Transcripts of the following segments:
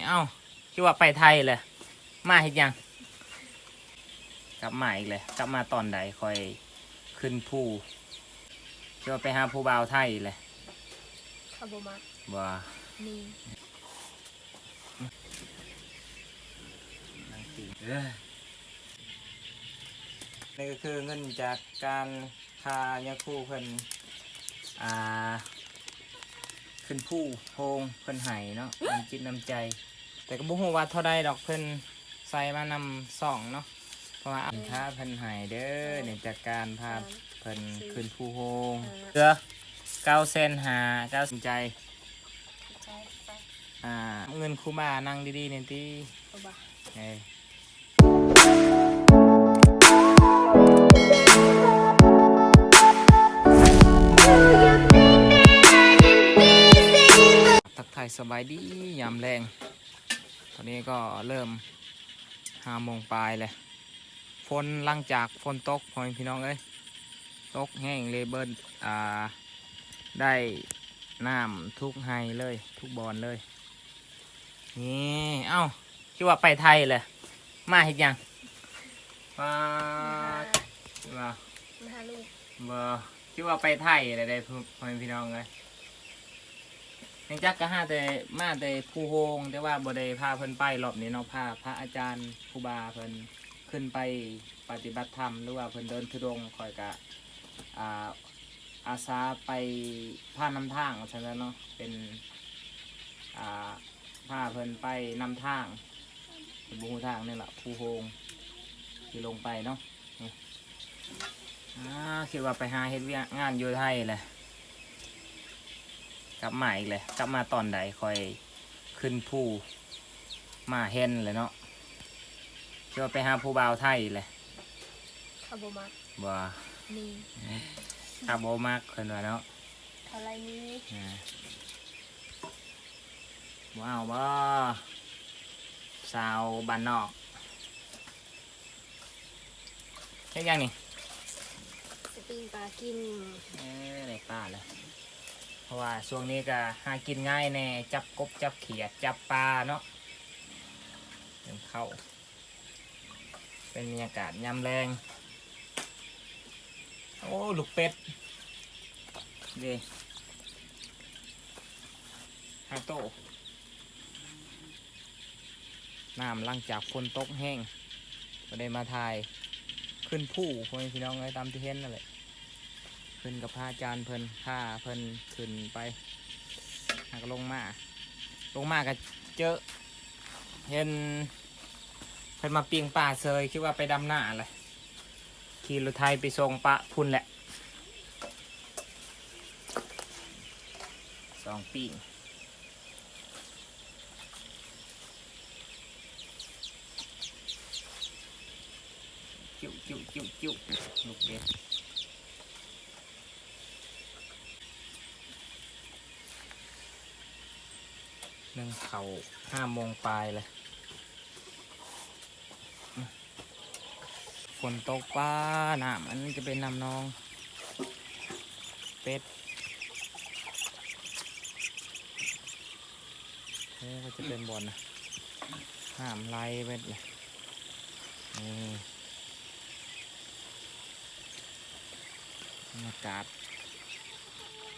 ເອົ້າ ຄືວ່າໄປໄທແຫຼະ ມາເຮັດຫຍັງ? ກັບມາອີກແຫຼະ. ກັບມາຕອນໃດ? ຂ້ອຍຂຶ້ນພູ ຄືວ່າໄປຫາຜູ້ບ່າວໄທແຫຼະ. ເຂົາບໍ່ມັກ. ບໍ່. ມີ. ນີ້ກໍຄືເງິນຈາກການ ພາຍາຄູເພິ່ນ ອ່າ ຂຶ້ນພູໂຮງ ເພິ່ນໃຫ້ເນາະ ນ້ຳຈິດນ້ຳໃຈ. ແຕ່ກໍບໍ່ຮູ້ວ່າເທົ່າໃດດອກ ເພິ່ນໃສ່ມານຳຊ່ອງເນາະ ເພາະວ່າ ອືມ ພາເພິ່ນໃຫ້ເດີ. ນີ້ຈາກການພາເພິ່ນຂຶ້ນພູໂຮງ ເອີ ເກືອເກົ້າແສນຫ້າ ເກົ້າແສນໃຈ. ອ່າ ເງິນຄູບານັ່ງດີໆແດ່ຕິ. ຄູບາ ເອີ. ທັກທາຍສະບາຍດີຍາມແລງ. ຕອນນີ້ກໍເລີ່ມຫ້າໂມງປາຍແລ້ວ. ຝົນ ຫຼັງຈາກຝົນຕົກ ພໍ່ແມ່ພີ່ນ້ອງເອີຍ ຕົກແຮງເລີຍ ເບິ່ງ ອ່າ ໄດ້ນ້ຳທຸກໄຮ່ເລີຍ ທຸກບ່ອນເລີຍ. ນີ້ ເອົ້າ ຄືວ່າໄປໄທແຫຼະ ມາເຮັດຫຍັງ? ປາດ ມາຫາ ຄືວ່າ ມາຫາລູກ. ບໍ່ ຄືວ່າໄປໄທແຫຼະເດ້ ພໍ່ແມ່ພີ່ນ້ອງເອີຍ. ຍັງຈັກກໍຫາແຕ່ ມາແຕ່ພູໂຮງ ແຕ່ວ່າບໍ່ໄດ້ພາເພິ່ນໄປ ລອບນີ້ເນາະ ພາພະອາຈານຄູບາເພິ່ນຂຶ້ນໄປປະຕິບັດທຳ ຫຼືວ່າເພິ່ນເດີນທຸດົງ. ຂ້ອຍກະ ອ່າ ອາສາໄປພານຳທາງວ່າຊັ້ນຊະເນາະ ເປັນ ອ່າ ພາເພິ່ນໄປນຳທາງ ເພິ່ນບໍ່ຮູ້ທາງນີ້ລະ ພູໂຮງທີ່ລົງໄປເນາະ. ນີ້ ອ່າ ຄິດວ່າໄປຫາເຮັດວຽກງານຢູ່ໄທແຫຼະ ກັບມາອີກແຫຼະ. ກັບມາຕອນໃດ? ຂ້ອຍຂຶ້ນພູມາເຫັນແຫຼະເນາະ ຄືວ່າໄປຫາຜູ້ບ່າວໄທແຫຼະ. ເຂົາບໍ່ມັກ. ບໍ່. ມີ. ເຂົາບໍ່ມັກ ເພິ່ນວ່າເນາະ. ເຂົາໄລ່ມີ. ອ່າ ບໍ່ເອົາບໍ່ ສາວບ້ານນອກ? ເຮັດຫຍັງນີ້? ຊິປີ້ງປາກິນ. ເອີ ໄດ້ປາແລ້ວ ເພາະວ່າຊ່ວງນີ້ກໍຫາກິນງ່າຍແດ່ ຈັບກົບຈັບຂຽດຈັບປາເນາະ ເປັນເຂົ້າ. ເປັນບັນຍາກາດຍາມແລງ. ໂອ້ ລູກເປັດເດ້ ຫ້າໂຕ. ນ້ຳຫຼັງຈາກຝົນຕົກແຮງ ກໍໄດ້ມາຖ່າຍຂຶ້ນພູ ພໍ່ແມ່ພີ່ນ້ອງເອີຍ ຕາມທີ່ເຫັນນັ້ນແຫຼະ. ຂຶ້ນກັບພະອາຈານເພິ່ນ ພາເພິ່ນຂຶ້ນໄປ ແລ້ວກໍລົງມາ ລົງມາກໍເຈີ ເຫັນເພິ່ນມາປີ້ງປາເສີຍ ຄິດວ່າໄປດຳນາແຫຼະ ຂີ່ລົດໄຖໄປສົ່ງປະພຸ້ນແຫຼະ ສອງປີ້ງ. ຈຸ ຈຸ ຈຸ ຈຸ ລູກເດັດ. ໜຶ່ງເຂົ້າຫ້າໂມງປາຍແລ້ວ. ຝົນຕົກ ປາ ນ້ຳ ອັນນີ້ຈະເປັນນ້ຳໜອງ ເປັດ. ໂອ້ ກໍຈະເປັນບ່ອນນະ ນ້ຳໄຫຼເບິດເລີຍ. ນີ້ ບັນຍາກາດ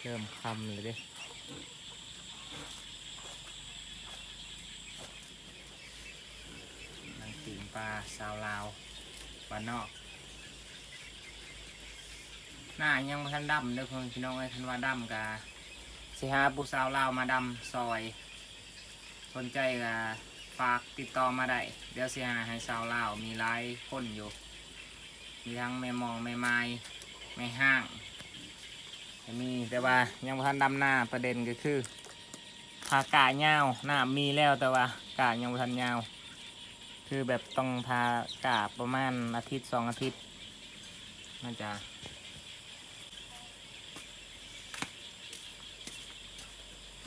ເລີ່ມຄ່ຳແລ້ວເດ້. ນັ່ງປີ້ງປາ ສາວລາວບ້ານນອກ. ໜ້າຍັງບໍ່ທັນດຳເດີ ພໍ່ແມ່ພີ່ນ້ອງເອີຍ. ຄັນວ່າດຳກະຊິຫາຜູ້ສາວລາວມາດຳຊ່ອຍ. ສົນໃຈກະຝາກຕິດຕໍ່ມາໄດ້. ດຽວຊິຫາໃຫ້ສາວລາວ ມີຫຼາຍຄົນຢູ່. ມີທັງແມ່ໝອງ ແມ່ໝາຍ ແມ່ຮ້າງ ກໍມີ ແຕ່ວ່າຍັງບໍ່ທັນດຳນາ. ປະເດັນກໍຄື ຖ້າກ້າຍາວ ນ້ຳມີແລ້ວ ແຕ່ວ່າກ້າຍັງບໍ່ທັນຍາວ ຄືແບບຕ້ອງຖ້າກ້າປະມານອາທິດສອງອາທິດ ໜ້າຈະ.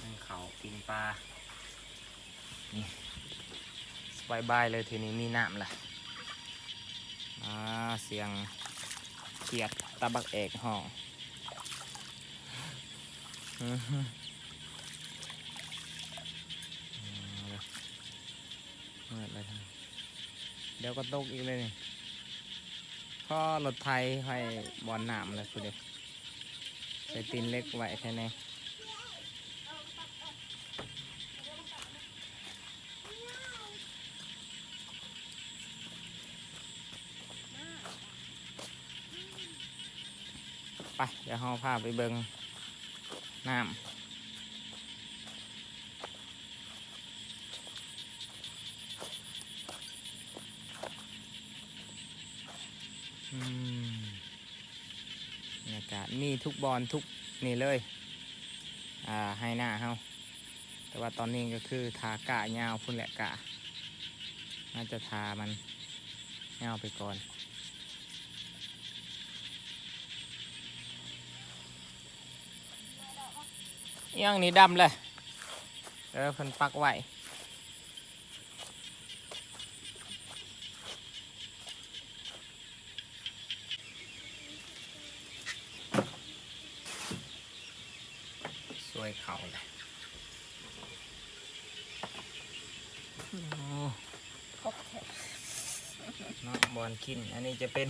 ໜຶ່ງເຂົ້າ ປີ້ງປາ. ນີ້ ສະບາຍໆເລີຍ ທີນີ້ມີນ້ຳລະ. ອ່າ ສຽງຂຽດຕາບັກແອກຮ້ອງ. ອືມ ອືມ. ມືດແລ້ວ ດຽວກໍຕົກອີກເລີຍນີ້. ພໍລົດໄຖໄວ້ບ່ອນນ້ຳແລ້ວພຸ້ນເດ້ ໃສ່ຕີນເຫຼັກໄວ້ແທ້ແນ່. ໄປ ດຽວເຮົາພາໄປເບິ່ງນ້ຳ. ອືມ ບັນຍາກາດມີທຸກບ່ອນທຸກນີ້ເລີຍ ອ່າ ໄຮ່ນາເຮົາ. ແຕ່ວ່າຕອນນີ້ກໍຄືຖ້າກ້າຍາວພຸ້ນແຫຼະ ກ້າ ໜ້າຈະຖ້າມັນຍາວໄປກ່ອນ. ອີ່ຫຍັງນີ້ດຳແຫຼະ ເອີ ເພິ່ນປັກໄວ້. ຊ່ວຍເຂົາແຫຼະ. ໂອ້ ຄົບແທ້ ເນາະ ບ່ອນກິນ. ອັນນີ້ຈະເປັນ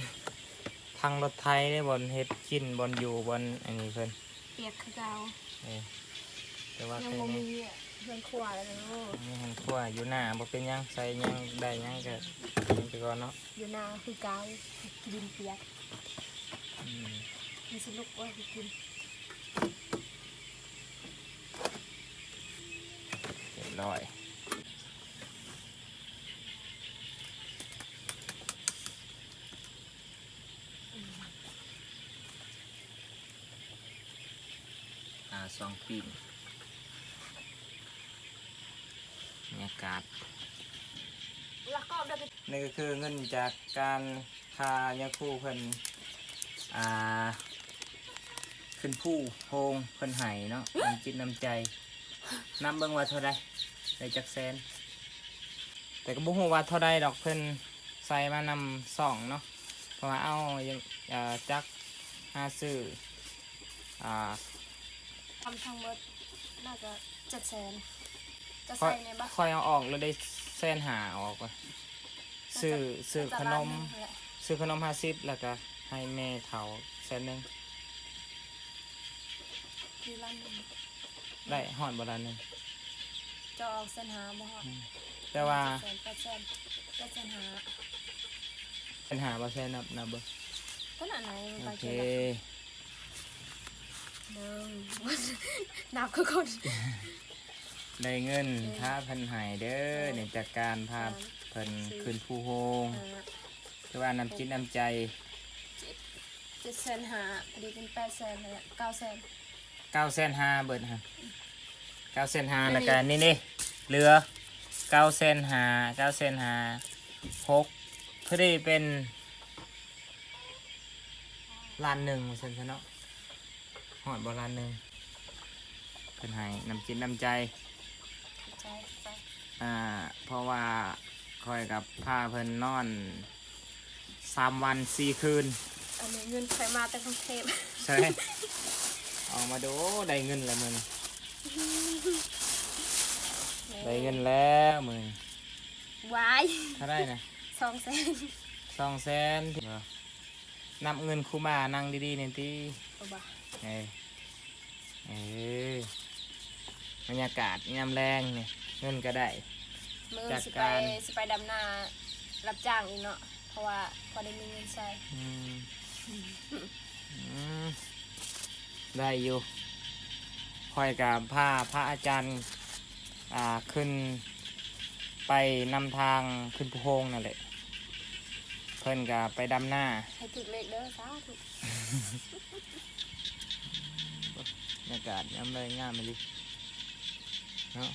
ຖັງລົດໄຖເດ້ ບ່ອນເຮັດກິນ ບ່ອນຢູ່ ບ່ອນອັນນີ້ເພິ່ນ. ປຽກຄືເກົ່າ. ເອີ ແຕ່ວ່າ ຍັງບໍ່ມີເຮືອນຄົວແລ້ວເນາະ. ຍັງມີເຮືອນຄົວ ຢູ່ໜ້າບໍ່ເປັນຫຍັງ ໃສ່ຫຍັງໄດ້ຫຍັງກໍກິນໄປກ່ອນເນາະ. ຢູ່ໜ້າຄືເກົ່າ ດິນປຽກ. ອືມ ມີສະຫຼຸບວ່າກິນ ຮຽບຮ້ອຍ. ປາສອງປີ້ງ ບັນຍາກາດ. ນີ້ກໍຄືເງິນຈາກການພາຍາຄູເພິ່ນ ອ່າ ຂຶ້ນພູໂຮງເພິ່ນໃຫ້ເນາະ ນ້ຳຈິດນ້ຳໃຈ. ນັບເບິ່ງວ່າເທົ່າໃດ ໄດ້ຈັກແສນ. ແຕ່ກໍບໍ່ຮູ້ວ່າເທົ່າໃດດອກ ເພິ່ນໃສ່ມານຳຊ່ອງເນາະ ເພາະວ່າເອົາ ເອີ ຈັກຫາຊື້ ອ່າ ທຳທັງໝົດໜ້າຈະເຈັດແສນ. ຈະໃສ່ແມ່ນບໍ່? ຂ້ອຍເອົາອອກແລ້ວໄດ້ແສນຫ້າອອກ ຊື້ ຊື້ຂະໜົມ ຊື້ຂະໜົມຫ້າສິບ ແລ້ວກໍໃຫ້ແມ່ເຖົ້າແສນໜຶ່ງ. ຄືລ້ານໜຶ່ງ ໄດ້ຮອດບໍ່ລ້ານໜຶ່ງ? ຈະອອກແສນຫ້າບໍ່ຮອດ. ອືມ ແຕ່ວ່າ ເຈັດແສນ ແປດແສນ ແປດແສນຫ້າ ແສນຫ້າບໍ່ ແສນ ນັບ ນັບເບິ່ງ. ຂະໜາດໃດມັນ ໂອເຄ ໜຶ່ງ ນັບຄືຄົນ ໄດ້ເງິນ ເອີ ພາເພິ່ນໃຫ້ເດີ ເອີ ນີ້ຈາກການພາ ສາມ ເພິ່ນ ສີ່ ຂຶ້ນພູໂຮງ ຫ້າ ຄືວ່ານ້ຳຈິດນ້ຳໃຈ. ເຈັດ ເຈັດແສນຫ້າ ພໍດີເປັນແປດແສນ ເກົ້າແສນ ເກົ້າແສນຫ້າເບິດຫັ້ນ ເກົ້າແສນຫ້າ ແລ້ວກະນີ້ເດ້ ເຫຼືອເກົ້າແສນຫ້າ ເກົ້າແສນຫ້າ ຫົກ ພໍດີເປັນລ້ານໜຶ່ງ ວ່າຊັ້ນຊະເນາະ. ຮອດບໍ່ລ້ານໜຶ່ງ? ເພິ່ນໃຫ້ນ້ຳຈິດນ້ຳໃຈ ໃຈ ໃຈ ອ່າ ເພາະວ່າຂ້ອຍກັບພາເພິ່ນນອນ ສາມວັນສີ່ຄືນ. ອັນນີ້ເງິນຂ້ອຍມາແຕ່ກຸງເທບ ໃຊ່ ອອກມາດູ ໂອ້ ໄດ້ເງິນແລ້ວມື້ນີ້ ແມ່ນ ໄດ້ເງິນແລ້ວມື້ນີ້. ຫວາຍ ເທົ່າໃດນະ? ສອງແສນ ສອງແສນ ນັບເງິນຄູບາ ນັ່ງດີໆແດ່ຕິ. ເອີ ເອີ ບັນຍາກາດຍາມແລງນີ້ ເງິນກໍໄດ້ ມື້ອື່ນ ຈາກ ຊິໄປ ການ ຊິໄປດຳນາ ຮັບຈ້າງອີກເນາະ ເພາະວ່າພໍໄດ້ມີເງິນໃຊ້. ອືມ ອືມ ໄດ້ຢູ່ ຂ້ອຍກໍພາພະອາຈານ ອ່າ ຂຶ້ນໄປນຳທາງຂຶ້ນພູໂຮງນັ້ນແຫຼະ ເພິ່ນກໍໄປດຳນາ. ໃຫ້ຖືກເລກເດີ ສາທຸ. ບັນຍາກາດຍາມແລງງາມອີ່ຫຼີເນາະ.